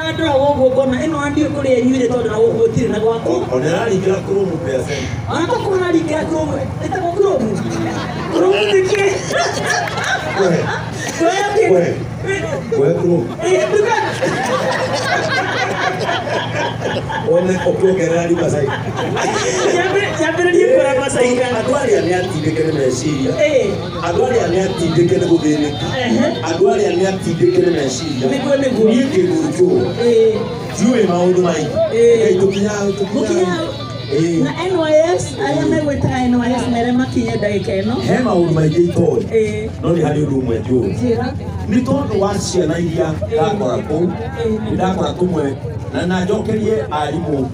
Arandora gũkũ ngona ĩno andiũ kũrĩa inyuire tondũ na gũkũ gũtirĩ na gwaku. Ona araringĩra Chrome pesa. Ona ta kũraringĩra Chrome, ĩtagwo Chrome. Chrome nĩ kĩ? We. We. We Chrome. Ĩ, nduka. One ũkĩongerera Riverside. Nyambĩrĩrie kũra macaika. Andũ arĩa nĩ atindĩke nĩ meciria. Ĩ. Andũ arĩa nĩ atindĩke nĩ gũthĩnĩka. Andũ arĩa nĩ atindĩke nĩ meciria. Nĩguo nĩguo. Niĩ kĩndũ njũĩ. Ĩ. Ndiũĩ maũndũ maingĩ. Ĩ. Ngai tũkinyaga Mũkinyaga Ĩ. na NYS arĩa megwĩtaga NYS mere makinye ndagĩka ĩno. He maũndũ maingĩ itoĩ. Ĩ. No nĩ harĩ ũndũ ũmwe njũĩ. Njĩra. Nĩ tondũ wa ciana iria ndakora kũu, nĩ ndakora tũmwe na njokerie arimũ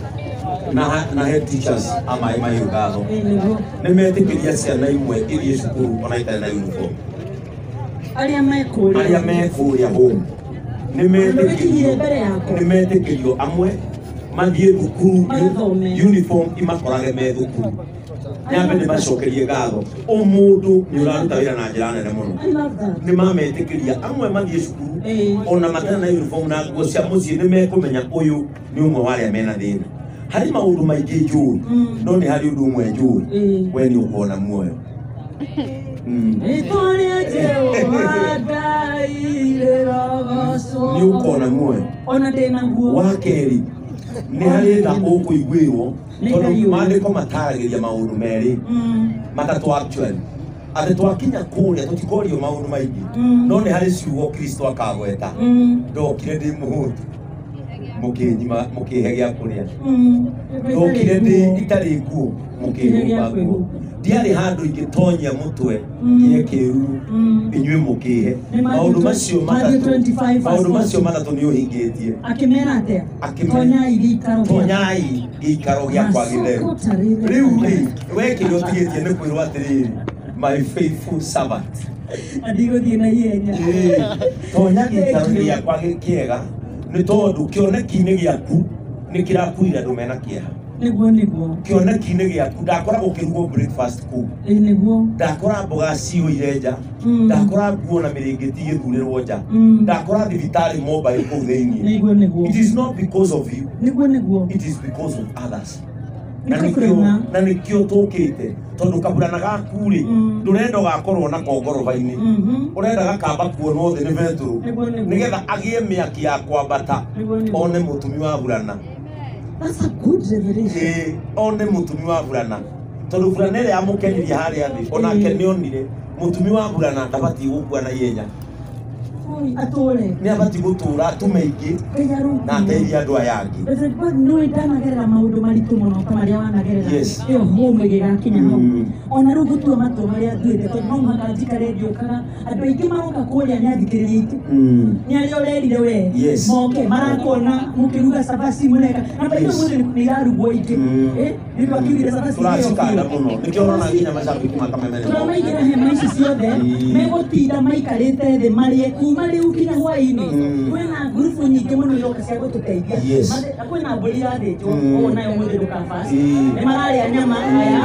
na head teachers a Maĩ Mahiũ ngatho. Ĩ, nĩguo. Nĩ metĩkĩria ciana imwe ithiĩ cukuru ona itarĩ na uniform. Arĩa me kũrĩa. Arĩa me kũrĩa home. Nĩ Nĩwĩkinyire metĩkĩrio mbere yakwa. nĩ metĩkĩrio amwe mathiĩ thukuru Magathome. uniform imakorage me thukuru. Nyambe nĩ macokerie ngatho. Ũmũndũ nĩ ũraruta wĩra na njĩra nene mũno. I love that. Nĩ mametĩkĩria amwe mathiĩ cukuru Ĩ. ona matarĩ na uniform na nguo cia mũciĩ nĩ mekũmenya ũyũ nĩ ũmwe wa arĩa mena thĩna. Harĩ maũndũ maingĩ njũĩ no nĩ harĩ ũndũ ũmwe njũĩ Ĩ. we nĩ ũkona muoyo. Rĩtwa rĩa Jehova Ngai rĩrogocwo. Nĩ ũkona muoyo. Ona ndĩ naguo. Wa kerĩ nĩ harĩ tha ũkũiguĩrwo Nĩ tondũ Ngai ũyũ. maandĩko mataragĩria maũndũ merĩ matatũ actually atĩ twakinya kũrĩa tũtikorio maũndũ maingĩ no nĩ harĩ ciugo Kristo akagweta ndokire ndĩ mũhũtu mũkĩnyima mũkĩhe gĩa kũrĩa ndokire ndĩ itarĩ nguo mũkĩhumba nguo ndiarĩ handũ ingĩtonyia mũtwe nginya kĩruru inyuĩ mũkĩhe Nĩ Matthew maũndũ macio Matthew matatũ 25 verse maũndũ macio 40. matatũ nĩ ũhingĩtie. Akĩmera atĩa? Akĩmera- Tonyai gĩikaro gĩakwa. Tonyai gĩikaro gĩakwa gĩtheru. Macokotarĩre. Rĩu rĩ we kĩrĩa ũtigĩtie nĩ kwĩrwo atĩrĩrĩ my faithful servant. Na ndigũthiĩ na ihenya. Ĩ, tonya gĩikaro gĩakwa kĩega nĩ tondũ kĩoneki-inĩ gĩaku nĩ kĩrakuire andũ mena kĩeha. Nĩguo nĩguo. Kĩoneki-inĩ gĩaku ndakora gũkĩrugwo breakfast kũu. Ĩ, nĩguo. Ndakora mboga cihũire nja. Ndakora nguo na mĩrĩngĩti igĩthurĩrwo nja. Ndakora thibitarĩ mobile kũu thĩinĩ. Nĩguo nĩguo. It is not because of you. Nĩguo nĩguo. It is because of others. Nĩ kũrĩma. Na nĩkĩo tũkĩte tondũ kaburana gaku rĩ ndũrenda ũgakorwo nako ngoroba-inĩ ũrenda gakamba kuonwo thĩ nĩ Betũrũ Nĩguo nĩguo. nĩgetha agĩe mĩaki ya kwambata Nĩguo nĩguo. one mũtumi wa burana. That's a good revelation. Ĩ, one mũtumi wa burana tondũ burana ĩrĩa yamũkenirie harĩa thĩ onake nĩonire mũtumi wa burana ndabatiĩ gũkua na ihenya. Oi, atũre. Nĩ abatiĩ gũtũra atume ingĩ Ngai arũngie. na ateithie andũ aya angĩ. Reverend Bud, nĩ ndanagerera maũndũ maritũ mũno ta marĩa wanagerera. Yes. Ĩyo home ĩgĩgakinya hau. Ona rĩu gũtua matua marĩa nduĩte tondũ no mũhaka njikare ngĩũkaga. Andũ aingĩ maroka kũrĩa nĩ athikĩrĩria aitũ. Nĩ arĩa ũrerire we. Yes. Moke marakuona mũkĩruga cabaci mũreka. Na by the way, ũmũthĩ nĩ irarugwo ingĩ. Ĩ, nĩ ũndũ akiugire cabaci ĩyo Tũracikanda biũ. mũno nĩkĩo ũrona nginya macambĩki makameme nĩ moka. Tũramaigĩra hema ici ciothe megũtinda maikarĩte thĩ marĩe kuma rĩu nginya hwaĩ-inĩ. Kwĩna ngurubu nyingĩ mũno iroka cia gũtũteithia. Yes. Kwĩna mbũri irathĩnjwo ũũ nayo ũmũthĩ ndũkabas. Ĩ. Nĩ mararĩa nyama aya.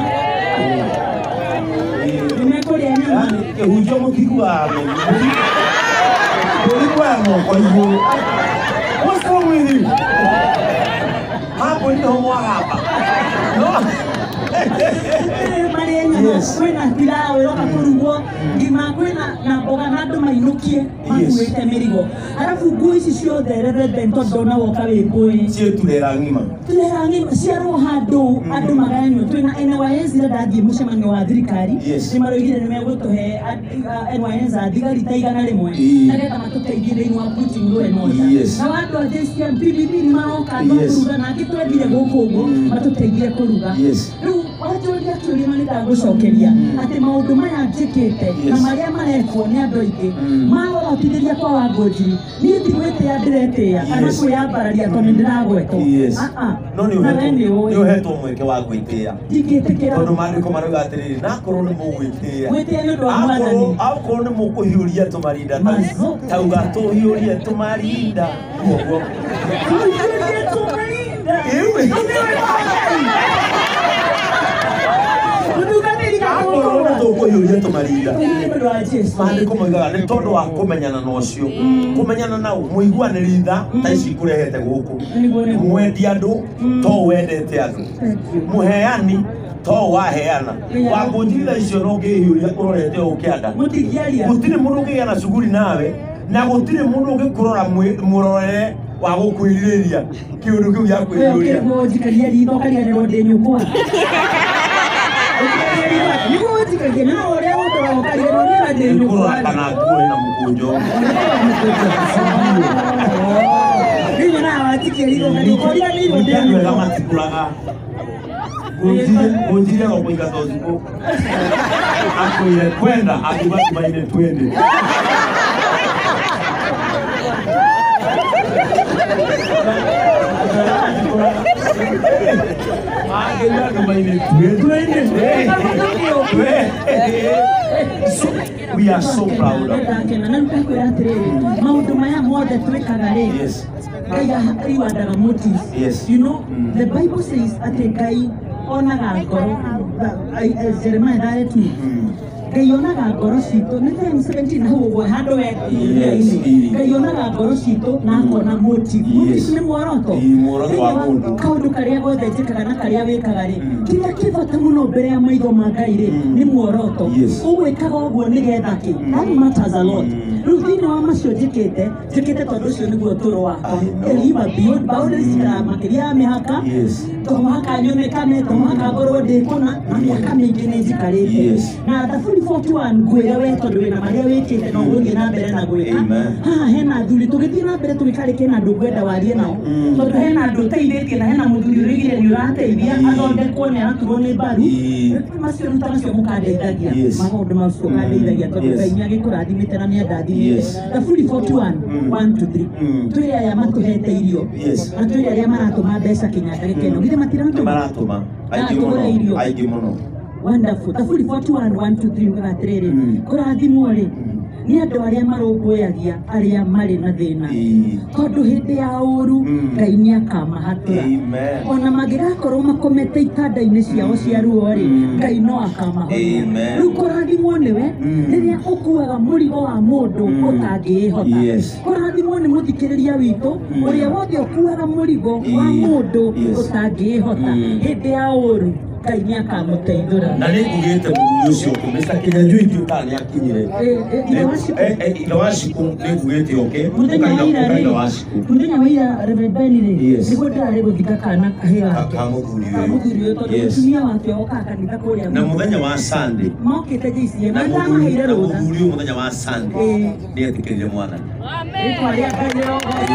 Nĩ mekũrĩa nyama. Yaani kĩhunjio mũtiguaga mbũri kuoya moko igũrũ. What's wrong with you? Hapo nĩho mwagamba. No. Marĩe nyama. Yes. Kwĩna pilau ĩroka kũrugwo ngima kwĩna na mboga na andũ mainũkie makuĩte mĩrigo. Arabu nguo ici ciothe Reverend Ben tondũ ndona woka wĩ ngũĩ. Ciĩturera ng'ima. Turera ng'ima ciarwo handũ andũ magayanio twĩna NYS ira ndathiĩ mũcemanio wa thirikari Yes. nĩ maroigire nĩ megũtũhe NYS a thigari ta 100 nĩgetha matũteithie thĩinĩ wa putting law and order. Yes. Na andũ a JCM PPP nĩ maroka andũ a Yes. kũruga na angĩ twendire gũkũ ũguo matũteithie kũruga. Yes. Rĩu wanjũria kĩũria na nĩndagũcokeria atĩ maũndũ maya njĩkĩte na Yes. marĩa marekwo nĩ andũ aingĩ marorotithĩria kwa Wangũnjiri niĩ ti gwĩtĩa ndĩretĩa kana Yes. kwĩyambararia tondũ nĩndĩragwetwo. Yes. Ah, ah. No nĩ Na we nĩ ũĩ. ũhetwo nĩ ũhetwo mweke wa gwĩtĩa. Ndingĩtĩkĩra. Tondũ maandĩko marauga atĩrĩrĩ nakorwo nĩ mũgwĩtĩa. Gwĩtĩa nĩ ũndũ wa Mwathani. Akorwo nĩ mũkũhiũria tũmarinda Mazo. tauga tũhiũrie tũmarinda. Ũguo. Tũhiũrie tũmarinda. Ĩwe. Mũtungatĩri Akorwo nĩ tũkũhiũria Twakuire tũmarinda. Nĩ ũndũ wa Jesu. Maandĩko moigaga nĩ tondũ wa kũmenyana na ũcio. Kũmenyana na mũiguanĩri tha ta ici ngũrehete gũkũ. Nĩguo nĩguo. Mwendi andũ to wendete andũ. Thank you. Mũheani to waheana. Wangũnjirira icio no ũngĩhiũria ũrorete ũũ kĩanda. Mũtingĩaria. Gũtirĩ mũndũ ũngĩgĩa na cuguri nawe na gũtirĩ mũndũ ũngĩkũrora mũrorere wa gũkwĩrirĩria kĩũndũ kĩu gĩa kwĩrirĩria. Nĩguo njikaria ritho ũkariganĩrwo ndĩ nyũkwa. Nĩguo njikaria nĩ ũrĩa ũndũra ũkariganĩrwo niĩ na ndĩ nyũkwa. Nĩkũrora kana nguo ĩna mũkũnjo. Rĩu nyonaga wanjikia ritho ũkariganĩrwo ndĩ Ningĩ andũ ega nyũkwa. matikũraga. Ngũnjire o kũingata ũtukũ. Akwĩre kwenda akiuga tumaine twende. Akiuga tumaine twende. So, we are so proud of you. Ndakena na nĩndakwĩra atĩrĩrĩ maũndũ maya mothe twĩkaga rĩ Yes. Ngai riwandaga motives. Yes. You know, the Bible says atĩ Ngai onaga ngoro Jeremiah 32 Ngai onaga ngoro citũ nĩ 10:17 hau ũguo handũ Yes. we Ngai onaga ngoro citũ na akona motive. Yes. Motive nĩ muoroto. Ii, muoroto wa mũndũ. Kaũndũ karĩa gothe njĩkaga na karĩa wĩkaga rĩ kĩrĩa kĩ bata mũno mbere ya maitho ma Ngai rĩ nĩ muoroto. Yes. Ũgwĩkaga ũguo nĩgetha kĩ? That matters a lot. Rĩu thĩinĩ wa macio njĩkĩte njĩkĩte tondũ ũcio nĩguo ũtũũro wakwa. I know. Eliva beyond boundaries ikaraga makĩria ya mĩhaka. Yes. To mũhaka nyonekane to mũhaka ngorwo ndĩ kũna na mĩaka mĩingĩ nĩ njikarĩte. Yes. Na Thaburi 41 ngwĩre we tondũ wĩna marĩa wĩkĩte na ũgũthiĩ na mbere na gwĩka. Amen. Haha hena athuri tũgĩthiĩ na mbere tũgĩkarĩke na andũ ngwenda warie nao tondũ hena andũ ũteithĩtie na hena mũthuri ũrĩgire nĩ ũrateithia athondekwo nĩ araturwo nĩ mbaru. Ii. Macio rĩu ta macio mũkandeithagia. Yes. Maũndũ macio ũkandeithagia tondũ Yes. Ngai nĩ agĩkũrathimĩte na nĩ andathimĩte. Yes. Thaburi 41 1 to 3 twĩre aya matũhete irio Yes. na twĩre arĩa maratũma mbeca kinya ndagĩka ĩno githĩ matiratũma? Maratũma. Aingĩ Maratũgũra irio. mũno. Aingĩ mũno. Wonderful. Thaburi 41 1 2 3 ugaga atĩrĩrĩ kũrathimwo rĩ nĩ andũ arĩa marũmbũyagia arĩa marĩ na thĩna Ii. tondũ hĩndĩ ya ũũru Ngai nĩ akamahatũra. Amen. Ona mangĩgakorwo makomete itanda-inĩ ciao cia ruo rĩ Ngai no akamahonia. Amen. Rĩu kũrathimwo nĩwe rĩrĩa ũkuaga mũrigo wa mũndũ ũtangĩĩhota. Yes. Kũrathimwo nĩ mũthikĩrĩria witũ ũrĩa wothe ũkuaga mũrigo wa mũndũ Yes. ũtangĩĩhota hĩndĩ ya ũũru Ngai nĩ akamũteithũra. Na nĩ ngugĩte mũthuri ũcio ũkĩ Mr. Kinyanjui ndiũ kana nĩ akinyire. Ithe wa Shiko. Ithe wa Shiko nĩ ngugĩte oke. Mũthenya wa ira Ũkaina rĩ wa Shiko. mũthenya wa ira Reverend Ben rĩ Yes. nĩguo ndĩrarĩ gũthika kana kahĩĩ gake Ka mũthuri ka ũyũ. mũthuri ũyũ tondũ Yes. mũtumia wake okaga kanitha kũrĩa Na mũthenya wa Sunday. mokĩte JCM Na na mũthuri ndamaheire na rũtha. mũthuri ũyũ mũthenya wa Sunday. Ĩĩ. Nĩ etĩkĩrire mwathani. Rĩtwa rĩa Ngai rĩrogoocwo.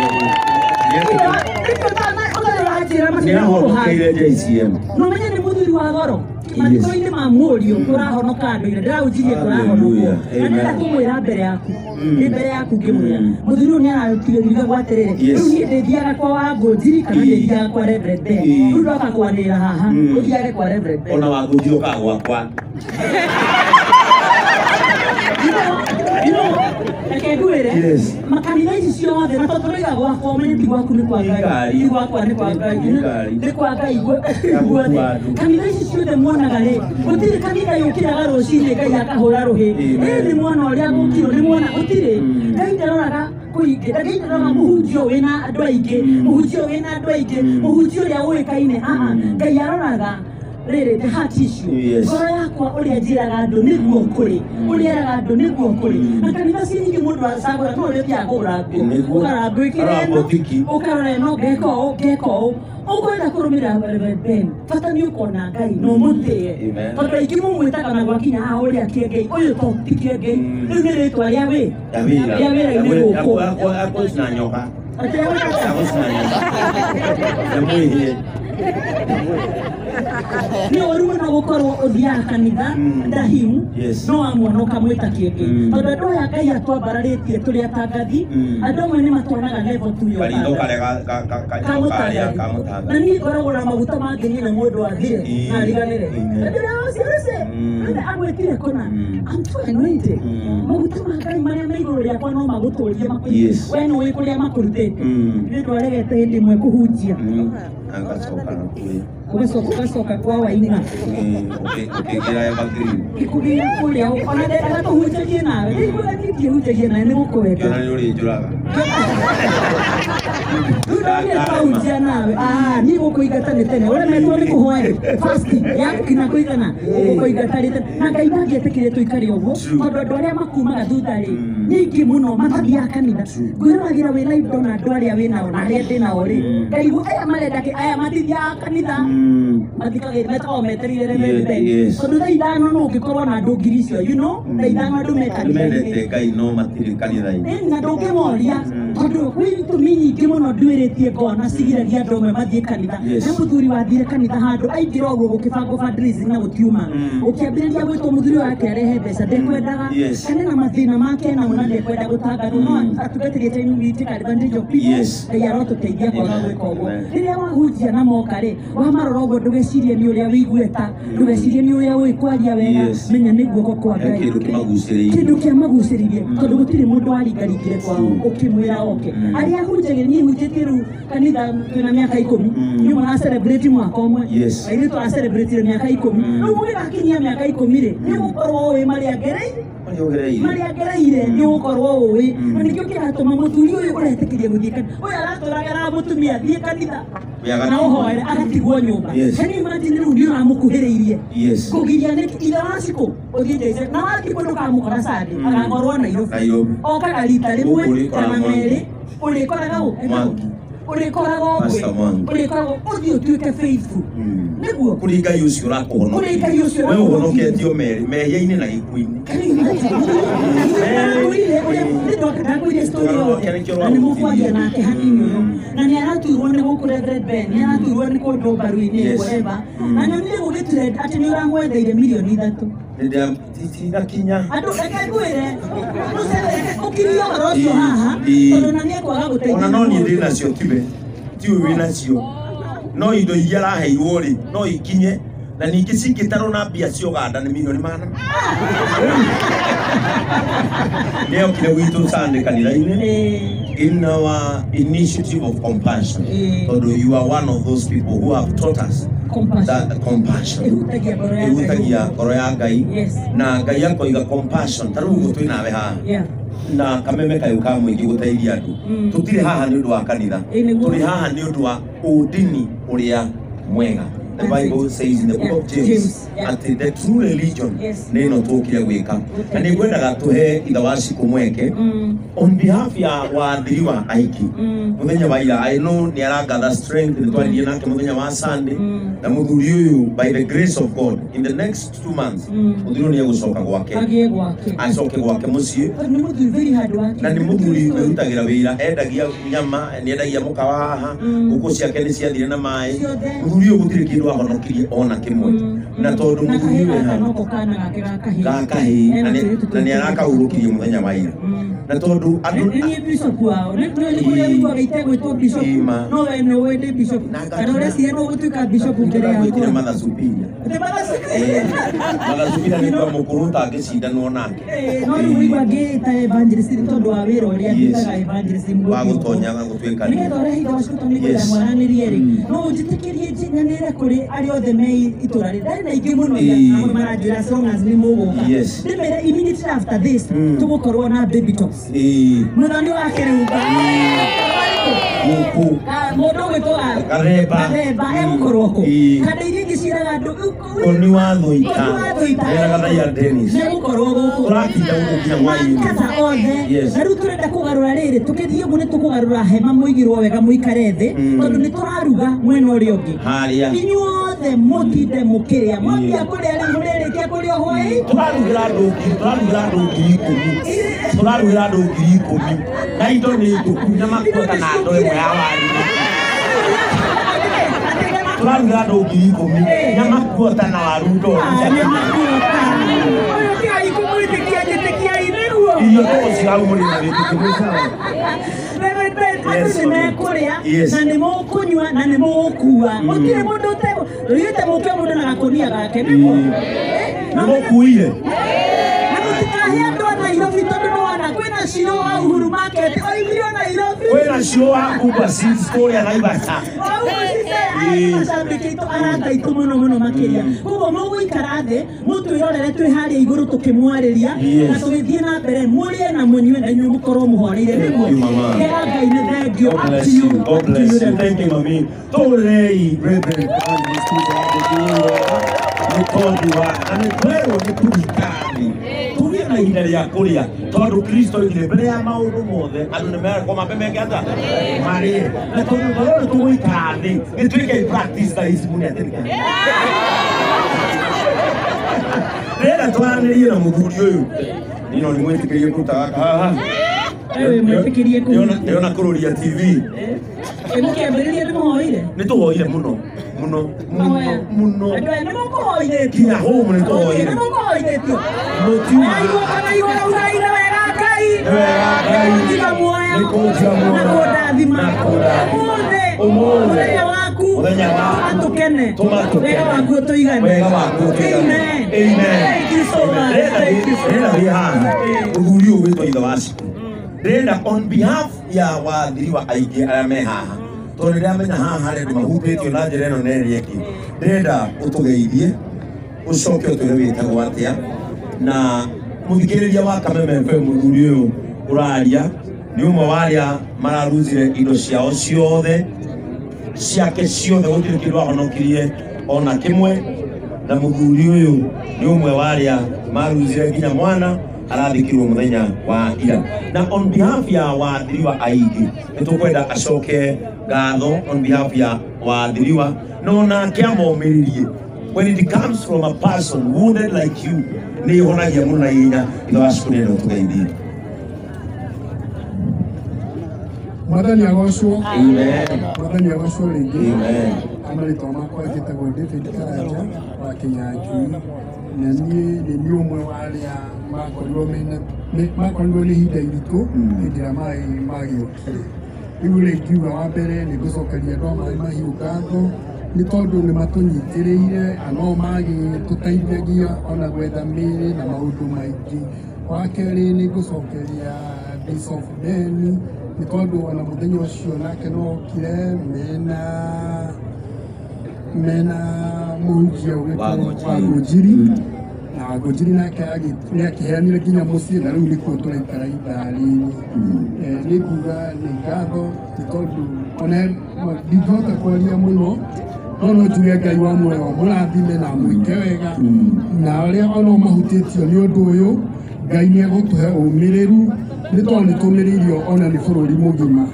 Nĩ ahonokeire JCM. Nũmenye nĩ mũthuri wa goro mathiko-inĩ ma mũriũ kũrahonoka andũ ira ndĩraũnjirie kũrahonokwo Hallelujah. na ndĩrenda Amen. kũmwĩra mbere yaku ndĩ mbere yaku ngĩmwĩra mũthuri ũyũ nĩ ararutire riuga gwatĩrĩrĩ Yes. rĩu niĩ ndĩthiaga kwa Wangũnjiri kana ndĩthiaga kwa Reverend Ben Ii. rĩu ndoka kwanĩrĩra haha ũthiage kwa Reverend Ben. Ona Wangũnjiri ũkaga gwakwa. You know, reke ngwĩre Yes. makanitha ici ciothe na tondũ tũroiga gwakwa ũmenye ti gwaku nĩ kwa Ngai Ngari. ti gwakwa nĩ kwa Ngai Ngari. nĩ kwa Ngai Ya guothe gũkua andũ. kanitha ici ciothe muonaga rĩ gũtirĩ kanitha yũkĩraga rũcinĩ Ngai akahũra rũhĩ Amen. ĩ nĩ mwana ũrĩa gũkirwo nĩ mwana gũtirĩ Ngai ndaroraga kũingĩ Ngai ndaroraga mũhunjia wĩna andũ aingĩ mũhunjia wĩna andũ aingĩ mũhunjia ũrĩa ũĩkaine aa Ngai aroraga rĩrĩ the heart issue. Yes. Ngoro yakwa ũrĩa njĩraga andũ nĩguo kũrĩ ũrĩa eraga andũ nĩguo kũrĩ na kanitha ci nyingĩ mũndũ acagũra no ũrĩa ũthiaga kũgũra nguo Nĩguo. ũkarora ngwĩkĩra Ũkarora ĩno botiki. ũkarora ĩno ngeka ũũ ngeka ũũ ũkwenda kũrũmĩrĩra Reverend Ben bata nĩ ũkona Ngai na ũmũtĩe Amen. tondũ aingĩ mũmwĩtaga na gwakinya haha ũrĩa kĩengei ũyũ to ti kĩengei rĩu nĩ rĩtwa rĩa wĩ Ya wĩra. rĩa wĩra-inĩ gũkũ Akũcina nyoka. Atĩ rĩa wĩra atĩa? Akũcina nyoka. Nyamũ ĩhĩe. Nĩ ũru mũno gũkorwo ũthiaga kanitha ndahimu Yes. no wamwona ũkamwĩta kĩengei tondũ andũ aya Ngai atwambararĩtie tũrĩ atangathi andũ amwe nĩ matuonaga level tu ya Karitho ũtangathi. karĩa karĩa Kamũtangathi. kamũtangathi. Na niĩ ngoragwo na maguta mangenia na mũndũ athire Ii. na ariganĩre. Amen. Ndĩra ũcio ũcio agwĩtire kũna I'm too anointed. Maguta ma Ngai marĩa me igũrũ rĩakwa no magũtũrie Yes. we nĩũĩ kũrĩa makũrutĩte. Nĩ ũndũ aregete hĩndĩ ĩmwe kũhunjia. Agacoka na kũrĩa. Ũgacoka kwa Waina. Ũkĩingĩra Evergreen. Ngĩkũgĩra kũrĩa ona ndendaga tũhunjagie nawe. Rĩu niĩ ndiĩhunjagia nawe nĩ gũkwenda. Ngĩona nĩ ũrĩnjũraga. Rĩu ndonire twahunjia nawe. Niĩ gũkũingata nĩ tene. Ũremetwo nĩ kũhoya fasting yaku na kũigana ũgũkũingata rĩ tene. Na Ngai ndangĩetĩkĩrie tũikare ũguo tondũ andũ arĩa makumaga thutha rĩ nyingĩ mũno matathiaga kanitha. Ngwĩroragĩra wĩ live ndona andũ arĩa wĩ nao na arĩa ndĩ nao rĩ ngaigua aya marenda kĩ aya matithiaga kanitha mathikagĩrĩria metagwo metereire Reverend Ben. Tondũ thaa 5 no ũngĩkorwo na andũ 10,000 icio you know thaa 5 andũ me kanitha-inĩ. Mendete Ngai no matirĩ kanitha-inĩ. Na ndũngĩmoria tondũ kwĩ itũmi nyingĩ mũno nduĩrĩtie ngona cigiragia andũ amwe mathiĩ kanitha. He mũthuri wathire kanitha handũ aingĩra ũguo gũkĩbangwo fundraising na gũtiuma ũkĩambĩrĩria gwĩtwo mũthuri wake arehe mbeca ndekwendaga kana na mathĩna make namo na ndekwenda gũtangathwo no atungatĩrĩte we take advantage of people. Ngai arotũteithia kwaga gwĩka ũguo. Rĩrĩa wahunjia na moka rĩ wamarora ũguo ndũgecirie nĩ ũrĩa wĩiguĩta ndũgecirie nĩ ũrĩa ũĩ kwaria wega menya nĩ guoko kwa Ngai kĩndũ kĩamagucĩrĩirie tondũ gũtirĩ mũndũ waringaringire kwao ũkĩmwĩra oke arĩa ahunjagia niĩ hunjĩtie rĩu kanitha twĩna mĩaka 10 niĩ mara celebrate mwaka ũmwe airĩtu tũra celebrate mĩaka 10 rĩu mũgĩgakinyia mĩaka 10 rĩ nĩ ũgũkorwo ũĩ marĩa ngereire nĩ ũgũkorwo ũĩ na nĩkĩo kĩratũma mũthuri ũyũ ũretĩkĩria gũthiĩ kanitha ũyũ aratũraga na mũtumia thiĩ kanitha na ũhoere agatigwo nyũmba. Can you imagine rĩu nĩ ũramũkuhĩrĩirie kũgiria nĩkĩ ithe wa Cikũ ũthiĩ Jaice na wathiĩ kũndũ ũkamũkora Sunday agakorwo Nairobi okaga rita rĩmwe kana merĩ ũrĩkoraga ũ ũrĩkoraga ũguo ũrĩkoraga ũthiĩ ũtuĩke faithful nĩguo kũrĩ Ngai ũcio ũrakũhonokia we ũhonoketio merĩ mehia-inĩ na gĩkuũ-inĩ. Ndakwĩrire story yothe na nĩ mũkwaria nake hanini ũyũ na nĩ aratuirwo nĩ gũkũ Reverend Ben nĩ aratuirwo nĩ kũndũ mbaru-inĩ whatever na nyonire gũgĩtrend atĩ nĩ ũramwetheire mirioni 3 tinakinya andũ reke ngwĩre ũkirie ũhoro ũcio haha tondũ na nĩekwaga gũteithia ona no niĩ ndĩ nacio tiwe tiwe wĩ nacio no indo iria araheirwo rĩ no ikinye na ningĩ cingĩtarwo na mbia cia Uganda nĩ mirioni 100. Nĩokire gwitũ Sunday kanitha-inĩ in our initiative of compassion tondũ you are one of those people who have taught us that compassion ĩhutagia ngoro ya Ngai na Ngai akoiga compassion ta rĩu ũguo twĩ nawe haha na kameme kayũ ka mũingĩ gũteithia andũ tũtirĩ haha nĩ ũndũ wa kanitha tũrĩ haha nĩ ũndũ wa ũndini ũrĩa mwega. The Bible says in the book of James at the true religion nĩ ĩno tũkire gwĩka na nĩ ngwendaga tũhe ithe wa Cikũ mweke on behalf ya wathiri wa ahiki mũthenya wa ira I know nĩ aragather strength nĩ twaririe nake mũthenya wa Sunday na mũthuri ũyũ by the grace of God in the next 2 months mũthuri ũyũ nĩ egũcoka gwake acoke gwake mũciĩ na nĩ mũthuri wĩrutagĩra wĩra endagia nyama nĩ endagia mũkawa haha ngũkũ ciake nĩ ciathire na maĩ mũthuri ũyũ gũtirĩ kĩndũ ahonokirie ona kĩmwe na tondũ mũthuri ũyũ ga kahĩĩ na nĩ arakahurũkirie mũthenya wa ira na tondũ andũ nĩ bishop wao nĩ kũrĩa wiguaga itegwĩtwo bishop no we nĩ ũĩ nĩ bishop kana ũreciria no ũgũtuĩka bishop mbere yakwa Mother Superior Mother Superior nĩ kwa mũkũrũ ũtangĩcindanwo nake no rĩu wĩigua ngĩĩta evangelist nĩ tondũ wa wĩra ũrĩa ndutaga evangelist wa gũtonyaga gũtuĩka nĩgetha ũrehe ithe wa Cikũ tondũ nĩngwenda mwaranĩrie rĩ no ũnjĩtĩkĩrie nyanĩre kũrĩ arĩa othe me itũra rĩ ndarĩ na aingĩ mũno amwe maranjĩra as long as nĩ mũgũka ndĩmere immediately after this tũgũkorwo na baby talks mũthoni wa kĩrũnga gũkũ mũndũ ũgwĩtwo Gathemba egũkorwo kũ kana iria ingĩ ciĩraga andũ Koni wa Thũita eraga Thaia Dennis megũkorwo gũkũ tũratinda gũkũ nginya hwaĩ-inĩ makatha othe na rĩu tũrenda kũgarũra rĩrĩ tũkĩthiĩ ũguo nĩ tũkũgarũra hema mũigĩrwo wega mũikare thĩ tondũ nĩ tũraruga mwena ũrĩa ũngĩ harĩa inyuothe mũtinde mũkĩrĩa mwambia kũrĩa rĩu mũrĩrĩkia kũrĩa hwaĩ tũrarugĩra andũ 10,000 tũrarugĩra andũ 10,000 na indo nĩ njũku nyama kuota na ndoo ĩmwe ya waru tũrarugĩra andũ 10,000 nyama kuota na waru ndoo ũyũ tigai kũmwĩtĩkia njĩtĩkiai nĩguo irio tũgũciga hau mũrĩ na wĩtĩkio mwĩ sawa. Andũ nĩ mekũrĩa na nĩ mũkũnyua na nĩ mũgũkua gũtirĩ mũndũ ũtegũ mũke mũndũ na gakũnia gake nĩguo nĩ mũkuire na mũtikahe andũ a Nairobi tondũ nĩ wona kwĩna Shiro wa Uhuru Market oimire o Nairobi Kwĩna ciũa kubwa kũrĩa Naivasha. Macambĩki aitũ arata aitũ mũno mũno makĩria. Koguo mũgũikara thĩ mũtwĩrorere twĩ harĩa igũrũ tũkĩmwarĩria na tũgĩthiĩ na mbere mũrĩe na mũnyue na inyuĩ mũkorwo mũhoreire nĩguo. Kera Ngai nĩ thank you. God bless you. God bless you. Thank you, mami. Tũrei Reverend Evangelist nĩ tondũ wa na nĩ twerwo nĩ tũrikari tũgĩe na ihinda rĩa kũrĩa tondũ Kristo oigire mbere ya maũndũ mothe andũ nĩ merekwo mambe meke atĩa marĩe na tondũ tondũ nĩ tũgũikara thĩ nĩ twĩke practice thaa ici mũne atĩrĩka ndĩrenda twaranĩrie na mũthuri ũyũ nino nĩ mwĩtĩkĩrie kũruta gaka haha. Mwĩtĩkĩrie kũruta ndĩrona kũrũria TV. Mũkĩambĩrĩria nĩ mũhoire? Nĩ tũhoire mũno mũno mũno mũno. Andũ aya nĩ mũkũhoithĩtio. Kinya home nĩ tũhoire. Nĩ mũkũhoithĩtio. Mũtiuma. Aigua kana igua raugaire wega Ngai. Nĩ wega Ngai. Nĩ kũnjiga muoyo. Nĩ kũnjiga muoyo. Na kũndathima. Na kũndathima. Ũmũthĩ. Ũmũthĩ. Mũthenya waku. Mũthenya waku. Tũma tũkene. Tũma tũkene. Wega waku ũtũigane. Wega waku ũtũigane. Amen. Amen. Thank you so much. Thank you so much. Ndĩrenda wĩ haha mũthuri ũyũ wĩtwo ithe wa Cikũ. Ndĩrenda on behalf ya wathiriwa aingĩ arĩa me haha tondũ nĩndĩramenya haha harĩ andũ mahutĩtio na njĩra ĩno na ĩrĩa ĩngĩ. Ndĩrenda ũtũgeithie ũcoke ũtwĩre wĩtagwo atĩa na mũthikĩrĩria wa Kameme FM mũthuri ũyũ ũraria nĩ ũmwe wa arĩa mararuzire indo ciao ciothe ciake ciothe gũtirĩ kĩndũ ahonokirie ona kĩmwe na mũthuri ũyũ nĩ ũmwe wa arĩa maruzire nginya mwana arathikirwo mũthenya wa ira. Na on behalf ya wathiriwa aingĩ nĩ tũkwenda acoke ngatho on behalf ya wathiriwa no nake amomĩrĩrie. When it comes from a person wounded like you nĩ ĩhonagia mũno na ihenya. Ithe wa Cikũ nĩenda ũtũgeithie. Mwathani agocwo. Amen. Mwathani agocwo rĩngĩ. Amen. Marĩtwa makwa njĩtagwo David Karanja wa Kĩnyanjui na niĩ nĩ niĩ ũmwe wa arĩa makorirwo nĩ ihinda iritũ hĩndĩ ĩrĩa maĩ magĩũkire. Rĩu rĩ ingiuga wa mbere nĩ ngũcokeria andũ a Maĩ Mahiũ ngatho nĩ tondũ nĩ matũnyitĩrĩire na no magĩtũteithagia ona gwetha mĩĩrĩ na maũndũ maingĩ. Wa kerĩ nĩ ngũcokeria Bishop Ben nĩ tondũ ona mũthenya ũcio nake no okire mena mũhunjia ũgĩtwo wa Ngũnjiri na Ngũnjiri nake nĩ akĩheanire nginya mũciĩ na rĩu nĩkuo tũraikara ithaa rĩrĩ. Nĩ nguga nĩ ngatho nĩ tondũ ona ndingĩhota kwaria mũno no no njuge Ngai wa muoyo amũrathime na amwĩke wega na arĩa ona mahutĩtio nĩ ũndũ ũyũ Ngai nĩ egũtũhe ũmĩrĩru nĩ tondũ nĩ tũmĩrĩirio ona nĩ bũrũri mũgima.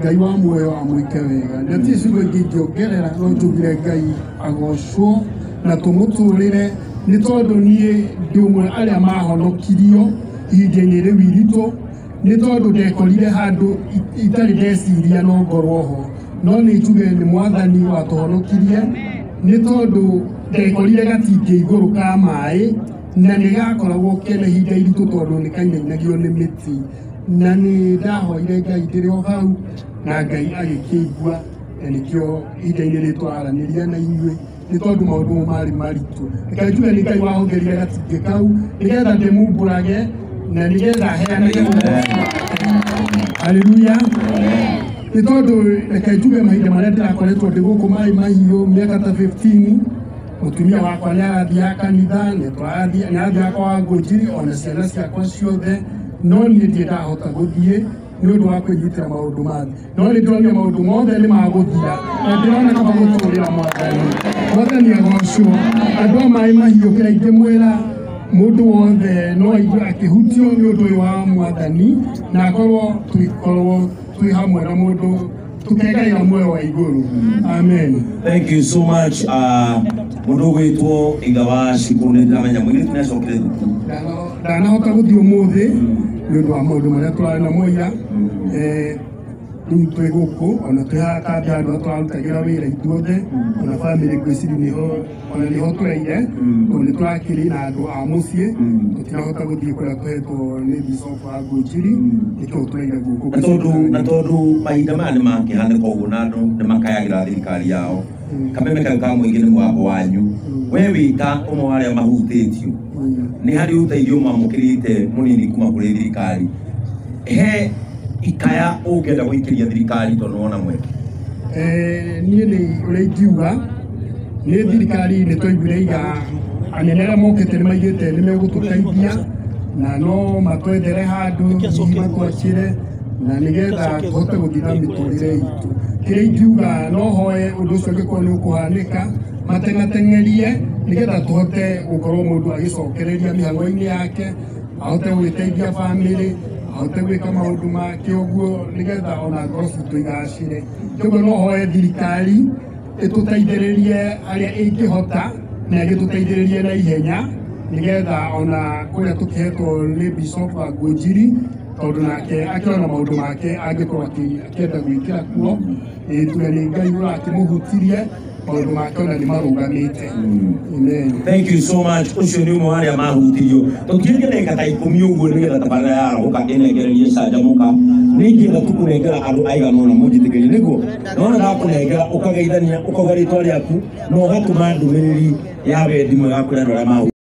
Ngai wa muoyo amwĩke wega na ti ciugo ingĩ ingĩongerera no njugire Ngai agocwo na tũmũtũrĩre nĩ tondũ niĩ ndĩ ũmwe arĩa mahonokirio ihinda-inĩ rĩu iritũ nĩ tondũ ndekorire handũ itarĩ ndeciria no ngorwo ho no nĩ njuge nĩ Mwathani watũhonokirie nĩ tondũ ndekorire gatingĩ igũrũ ka maĩ na nĩ gakoragwo kena ihinda iritũ tondũ nĩ kainainagio nĩ mĩtĩ na nĩ ndahoire Ngai ndĩrĩ o hau na Ngai agĩkĩigua na nĩkĩo ihinda-inĩ rĩrĩ tũraranĩria na inyuĩ nĩ tondũ maũndũ mau marĩ maritũ. Reke njuge nĩ Ngai wahũthĩrire gatingĩ kau nĩgetha ndĩmumbũrage na nĩgetha heanage ũhoro. Haleluya. Nĩ tondũ reke njuge mahinda marĩa ndĩrakoretwo ndĩ gũkũ Maĩ Mahiũ mĩaka ta 15 mũtumia wakwa nĩ arathiaga kanitha nĩ arathiaga kwa Ngũnjiri ona ciana ciakwa ciothe no niĩ ndirĩ ndahota gũthiĩ nĩ ũndũ wa kwĩnyitĩra maũndũ ma thĩ no nĩ ndĩronire maũndũ mothe nĩ magũthira na ndĩrona kaba gũtũrĩra Mwathani. Mwathani agocwo. Andũ a Maĩ Mahiũ kĩrĩa ingĩmwĩra mũndũ wothe no aigue akĩhutio nĩ ũndũ ũyũ wa Mwathani na akorwo tũikorwo twĩ hamwe na mũndũ tũkegaĩra muoyo wa igũrũ. Amen. Thank you so much. Mũndũ ũgwĩtwo ithe wa Cikũ nĩ ndĩramenya mũirĩtu nĩ acokire thukuru. Ndanahota gũthiĩ ũmũthĩ nĩ ũndũ wa maũndũ marĩa tũrarĩ namo ira. Rĩu twĩ gũkũ ona twĩ haha kambĩ handũ harĩa tũrarutagĩra wĩra ithuothe ona bamĩrĩ ngwĩciria nĩho ona nĩho tũraire tondũ nĩ tũrakĩrĩ na andũ a mũciĩ tũtirahota gũthiĩ kũrĩa tũhetwo nĩ Bishop wa Ngũnjiri nĩkĩo tũraire gũkũ. Na tondũ mahinda maya nĩ makĩhanĩka ũguo na andũ nĩ makayagĩra thirikari yao Kameme kau ka mũingĩ nĩ mũgambo wanyu we wĩ ta ũmwe wa arĩa mahutĩtio nĩ harĩ ũteithio mwamũkĩrĩte mũnini kuma kũrĩ thirikari he Ikaya ũngĩenda gũikĩria thirikari tondũ wona mweke. Niĩ nĩ ũrĩa ingiuga nĩ thirikari nĩ twaiguire iga anene arĩa mokĩte nĩ maigĩte nĩ megũtũteithia na no matwethere handũ hihi matwakĩre na nĩgetha tũhote gũthiĩ na mĩtũrĩre itũ. Kĩrĩa ingiuga no hoe ũndũ ũcio ũngĩkorwo nĩ ũkũhanĩka mateng'ateng'erie nĩgetha tũhote gũkorwo mũndũ agĩcokereria mĩhang'o-inĩ yake, ahote gwĩteithia bamĩrĩ, ahote gwĩka maũndũ make ũguo nĩgetha ona ngoro citũ igacĩre. Kĩguo no hoe thirikari ĩtũteithĩrĩrie harĩa ĩngĩhota na ĩgĩtũteithĩrĩrie na ihenya nĩgetha ona kũrĩa tũkĩhetwo nĩ Bishop wa Ngũnjiri tondũ nake akĩona maũndũ make angĩkorwo akĩenda gwĩkĩra kuo, tuge nĩ Ngai ũrakĩmũhutirie maũndũ make ona nĩ marũgamĩte. Amen. Thank you so much. Ũcio nĩ ũmwe wa arĩa mahutirio. Tũkirie ndagĩka ta 10 ũguo nĩgetha tabarĩra yarahũka ĩnengererie canjamũka. Nĩ ingĩenda tu kũnengera andũ aigana ũna mũnjĩtĩkĩrie nĩguo. Nona ndakũnengera ũkageithania ũkauga rĩtwa rĩaku na ũgatũma ndũmĩrĩri ya wendi mwega kũrĩ andũ arĩa mahutirio.